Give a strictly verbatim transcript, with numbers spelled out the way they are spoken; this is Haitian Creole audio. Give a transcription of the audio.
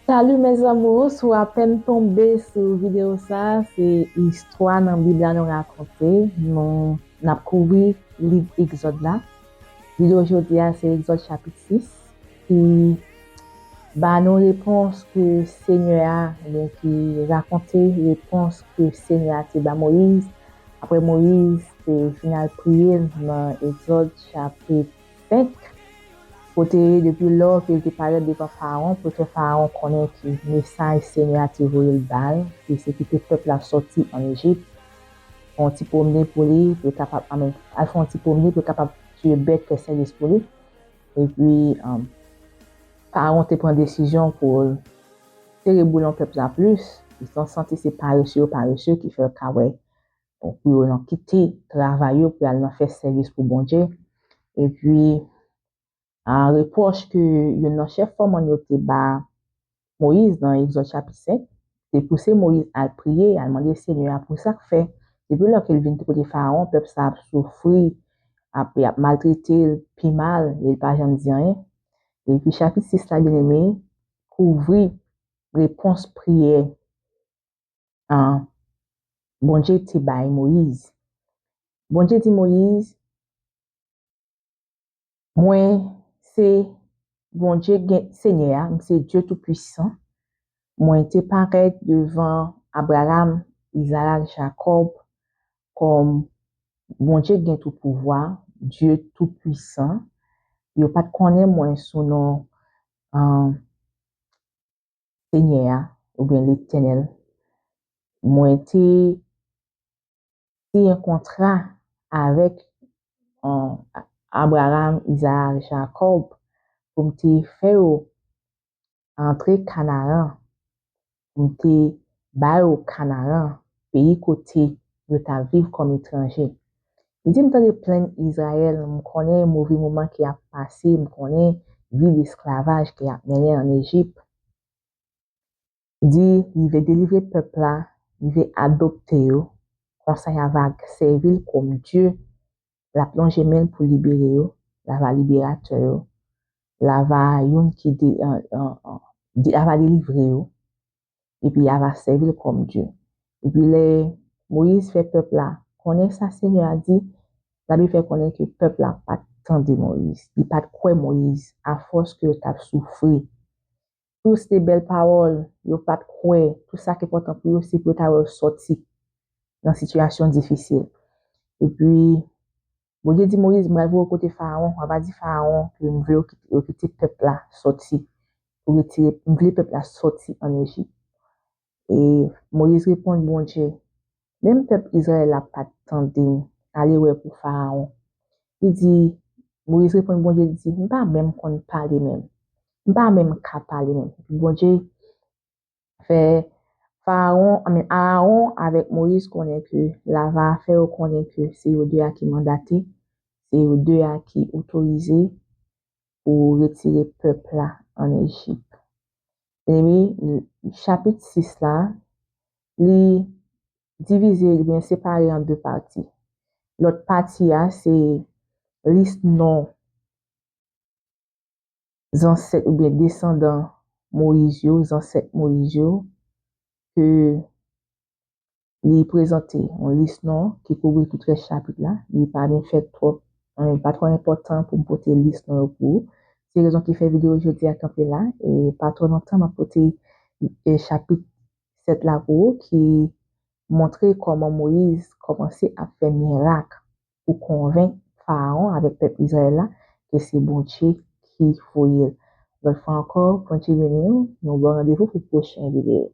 Salut mes amours, si w apèn tonbe sou videyo sa, se istwa nan Bib la nou rakonte. Nou n ap kouvri liv Egzòd la. Videyo jodi a se Egzòd chapit sis ki ba nou repons ke Senyè a, oubyen ki rakonte repons ke Senyè a te ba Moyiz apre Moyiz te fin al priye l nan Egzòd chapit senk, kote depi lò ke l te parèt devan Farawon pou l fè Farawon konnen ki mesaj Senyè a te voye l ba l, ki se kite pèp la sòti ann Ejip, fè yon ti pwomne pou li, pou l kapab, ann, al fè yon ti pwomne pou l kapab tiye bèt, fè sèvis pou li. Epi, um, Farawon te pran desizyon pou l sere boulon pèp la plis. Li te santi se parese yo parese ki fè yo ka wè pou yo nan kite travay yo pou y al nan fè sèvis pou Bondye. Epi, a, repwòch ke youn nan chèf fòmann yo te ba Moyiz nan Egzòd chapit senk, te pouse Moyiz al priye, al mande Senyè a pou sa k fè, depi lò ke l vin kote Farawon, pèp sa ap soufri, ap, y ap maltrete l pi mal, e l pa janm di anyen. Epi chapit sis la, byeneme, kouvri repons priyè an, Bondye te bay Moyiz. Bondye di Moyiz, mwen se Bondye gen, Senyè a, m se Dye Toupwisan. Mwen te parèt devan Abraram, Izarak, Jakòb kòm Bondye gen tout pouvwa, Dye Toupwisan. Yo pa t konnen mwen sou non, an, Senyè a, oubyen Letènèl. Mwen te siyen kontra avèk, an, Abraram, Izarak, Jakòb, pou m te fè yo antre Kanaran, pou m te ba yo Kanaran, peyi kote yo t ap viv kòm etranje. Li di, m tande plenn Izrayèl, m konnen move moman ke y ap pase, m konnen vi esklavaj ke y ap mennen ann Ejip. Li di, li vle delivre pèp la, li vle adopte yo, konsa y ava sèvi l kòm Dye, l ap lonje men l pou libere yo, l ava liberatè yo, l ava youn ki de, an, an, an, de, l ava delivre yo, epi y ava sèvi l kòm Dye. Epi lè Moyiz fè pèp la konnen sa Senyè a di, Labib fè konnen ke pèp la pa t tande Moyiz, li pa t kwè Moyiz, afòs ke yo t ap soufri. Tout se te bèl pawòl, yo pa t kwè, tout sa ki enpòtan pou yo, se pou yo ta wè yo sòti nan sitiyasyon difisil. Epi, Bondye di Moyiz, m pral voye w kote Farawon, w ava di Farawon ke m vle yo kite, yo kite pèp la sòti, pou retire, m vle pèp la sòti ann Ejip. E Moyiz reponn Bondye, menm pèp Izrayèl la pa t tande m, ale wè pou Farawon. Li di, Moyiz reponn Bondye, li di, m pa menm konn pale menm. M pa menm ka pale menm. Epi Bondye fè Farawon, I mean, Arawon avèk Moyiz konnen ke l ava fè yo konnen ke se yo de a ki mandate, se yo de a ki otorize pou retire pèp la ann Ejip. Byeneme, chapit sis la, li divize oubyen separe an de pati. Lòt pati a, se lis non zansèt oubyen desandan Moyiz yo, zansèt Moyiz yo, ke li prezante yon lis non ki kouvri tout rès chapit la. Li pa byen fèt twòp, men li pa twò enpòtan pou m pote lis non yo pou ou. Se rezon ki fè videyo jodi a kanpe la, e pa twò lontan m ap pote, e, chapit sèt la pou ou, ki montre kòman Moyiz kòmanse ap fè mirak pou konvenk Farawon avèk pèp Izrayèl la ke se Bondye ki voye l. Lòt fwa ankò, Bondye beni w, nou ba w randevou pou pwochen videyo.